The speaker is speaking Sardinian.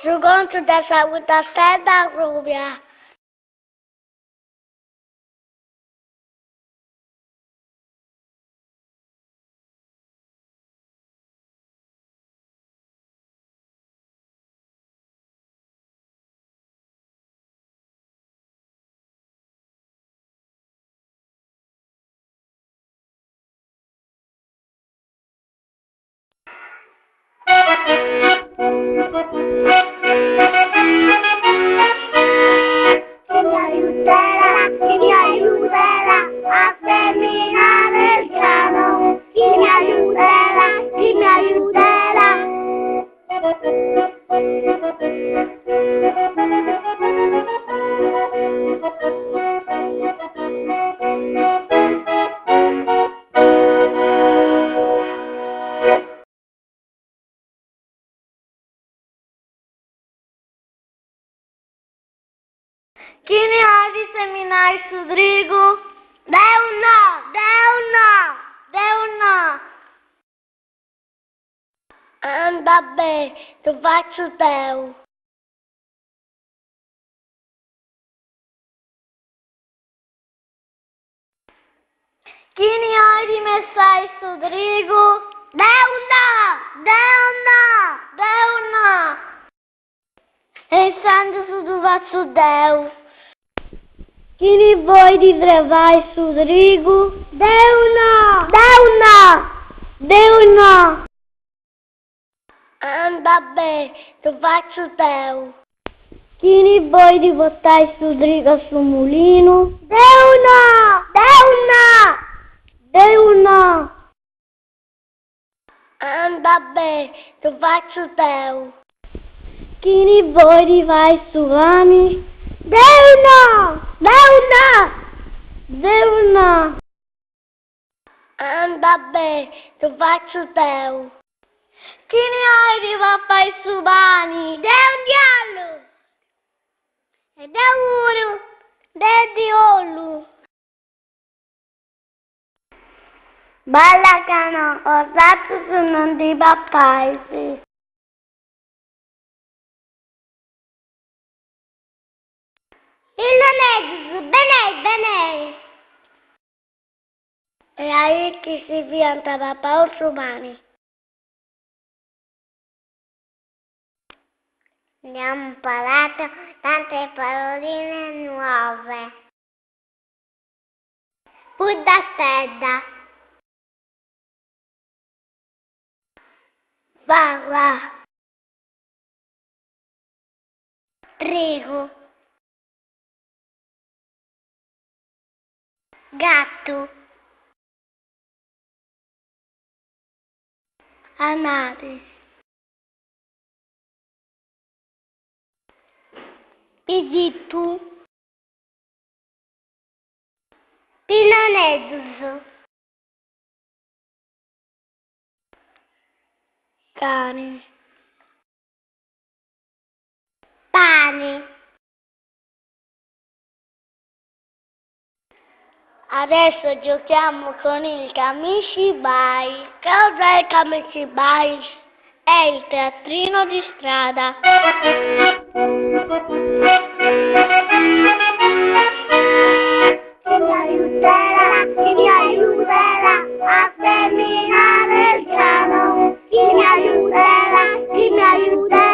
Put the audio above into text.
Su contu de sa puddastedda arrubia. Chi mi aiuterà, chi mi aiuterà a seminare il grano? Chi mi aiuterà, chi mi aiuterà? Chini 'olit seminai su trigu? Deu no! Deu no! Deu no! Anda beni, ddu fatzu deu. Chini 'olit messai su trigu? Deu no! Deu no! Deu no! E intzandus ddu fatzu deu. Chini bolit trevai su trigu? Deu no! Deu no! Deu no! Anda beni, ddu fatzu deu. Chini bolit portai su trigu a su mulinu? Deu no! Deu no! Deu no! Anda beni, ddu fatzu deu. Chini bolit fai su pani? Deu no! Deu no! Deu no! Anda beni, ddu fatzu deu. Chini 'olit papai su pani? Deu ndi 'ollu! E deu puru! Deu ndi 'ollu! Balla ca no, 'osatrus no ndi papais. Pilloneddus, benei, benei! E aici si fiant papaus su pani. Abbiamo imparato tante paroline nuove. Puddastedda. Farra. Trigu. Gattu. Anadis. Pisittu. Pilloneddus. Cani. Pani. Adesso giochiamo con il Kamishibai. Cos'è il Kamishibai? È il teatrino di strada. Chi mi aiuterà, chi mi aiuterà a seminare il grano? Chi mi aiuterà, chi mi aiuterà?